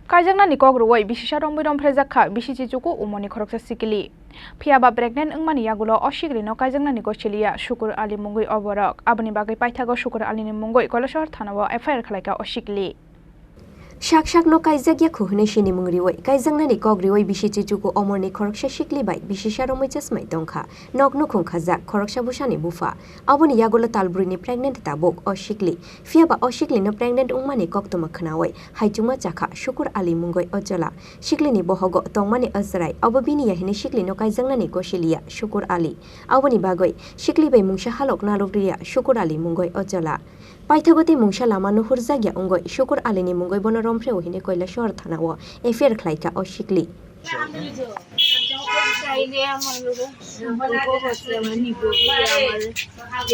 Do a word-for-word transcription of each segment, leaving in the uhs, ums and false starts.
Kaijaknani kok rwui bisisa romwi romphrejakha bisi chichuku umorni khoroksa sikili. Phiyaba pregnant wngmani yagulo o siklino kaijaknani gosiliya Sukur Ali mungwi o borok. Aboni bagwi paithago Sukur Alini mungwi Kailasahar thanao F I R khlaikha o sikli. Sak sakno kaijakya khu hwnwi sinimung riui, kaijaknani kok riui bisi chichuku omorni khoroksa sikli bai bisisa romwi chasmai tongkha. Nok nukhung khajak khoroksa bwsani bupha. Aboni yagulo talbruini pregnant tabuk o sikli. Phiyaba o siklino pregnant wngmani koktwma khnaui haichukma chakha Sukur Ali mungwi o chwla. Siklini bohogo tongmani o chwrai, obo bini ya hwnwi siklino kaijaknani gosiliya Sukur Ali. Aboni bagwi sikli bai mungsa halok naluk riya Sukur Ali mungwi o chwla. Paithago tei mungsa lama nuhurjakya wngwi Sukur Alini mungwi bono romphrewi hwnwi Kailasahar thanao F I R khlaikha o sikli. চাইলে আমার লোক সম্পর্ক করছে, আমার নিব বলে আমার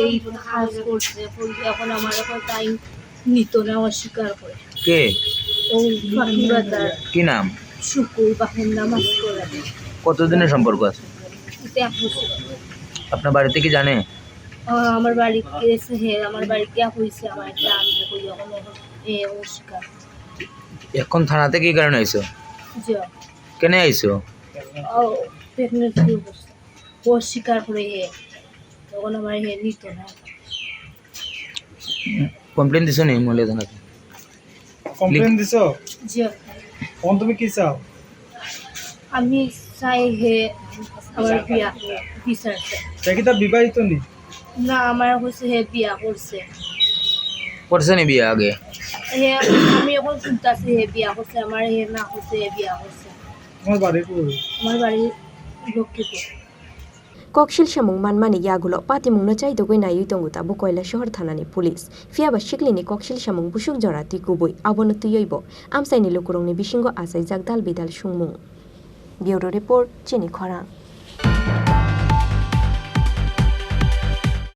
এই কাজ করছে, বলছে এখন আমার এখন টাইম নিত না, অস্বীকার করে। কে? ও ফাঁকিবাজার। কি নাম? শুকুর, বাপের নাম আশিকুর আলী। কতদিনের সম্পর্ক আছে? এতে এক বছর। আপনার বাড়িতে কি জানে? আহ, আমার বাড়ি গেছে, হে, আমার বাড়ি গিয়া কইছে, আমার একটা আনবে কই, এখন এখন এ অস্বীকার। এখন থানাতে কি কারণে আইছো? জি। কেনে আইছো? ও, প্রেগনেন্সি অবস্থা। ও অস্বীকার করে হে। তখন আমার হে নিত না। কমপ্লেন দিছো নি মহিলা থানাতে? কমপ্লেন দিছো? জি। এখন তুমি কি চাও? আমি চাই হে আমার বিয়া বিচার চাই। দেখি তা বিবাহিত নি? না, আমার হচ্ছে হে বিয়া করছে। করছে নি বিয়া আগে? হে, আমি এখন শুনতাছি হে বিয়া করছে, আমার হে না করছে, হে বিয়া করছে। তোমার বাড়ি কই? আমার বাড়ি Lakshmipur. Koksil samung manmani yagulo patimungno chaidogwi naiwi tongo tabuk Kailasahar thanani police. Phiyaba siklini koksil samung busuk jora twi kubui, abono twiwi bo amchaini lukurokni bisingo achaijak dal bidal sungmung. Bureau Report, Chini Khorang.